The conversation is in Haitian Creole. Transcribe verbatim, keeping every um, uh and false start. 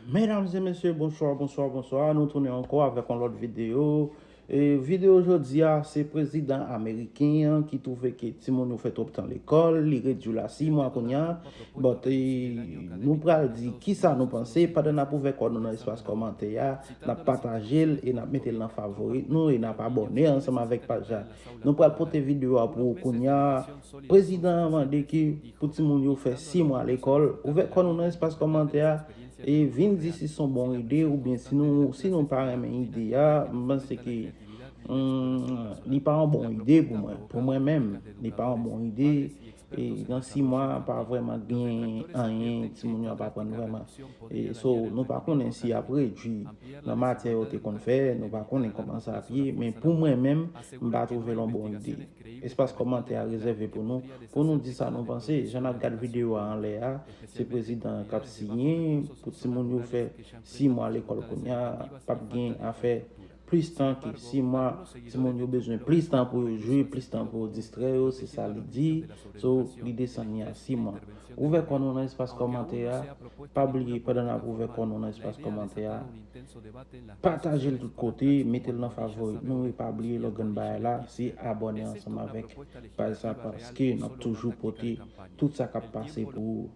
Medam e mesye, bonswa, bonswa, bonswa. Nou tounen ankò avèk yon lòt videyo. E videyo jodi a, se prezidan ameriken an ki twouve ke timoun yo fè twòp tan lekòl, li redui l a sis mwa kounye a. But, e, nou pral di kisa nou panse pandan n ap ouvè kò nou nan espas kòmantè a, n ap pataje l e n ap mete l nan favorit nou e n ap abòne ansanm avèk paj la. Nou pral pote videyo a pou ou kounye a. Prezidan an mande ke pou timoun yo fè sis mwa lekòl. Ouvè kò nou nan espas kòmantè a e vin di si se yon bon ide oubyen si nou, si nou pa renmen ide a. M panse ke, hmm, li pa yon bon ide pou mwen. Pou mwen menm, li pa yon bon ide. E nan sis mwa, pa vrèman gen anyen timoun yo ap aprann vrèman. E so, nou pa konnen si y ap redui nan matyè yo te konn fè, nou pa konnen kòman sa ap ye, men pou mwen menm, m pa twouve l yon bon ide. Espas kòmantè a rezève pou nou, pou nou di sa nou panse. Jan n ap gad videyo a anlè a, se prezidan an k ap siyen pou timoun yo fè sis mwa lekòl kounye a, p ap gen afè plis tan ke sis mwa. Timoun yo bezwen plis tan pou yo jwe, plis tan pou yo distrè yo, se sa li di. So, li desann li a sis mwa. Ouvè kò nou nan espas kòmantè a. Pa bliye, pandan n ap ouvè kò nou nan espas kòmantè a, pataje l tout kote, mete l nan favorit nou, e pa bliye lògàn bagay la, se abòne ansanm avèk paj sa, paske n ap toujou pote tout sa k ap pase pou ou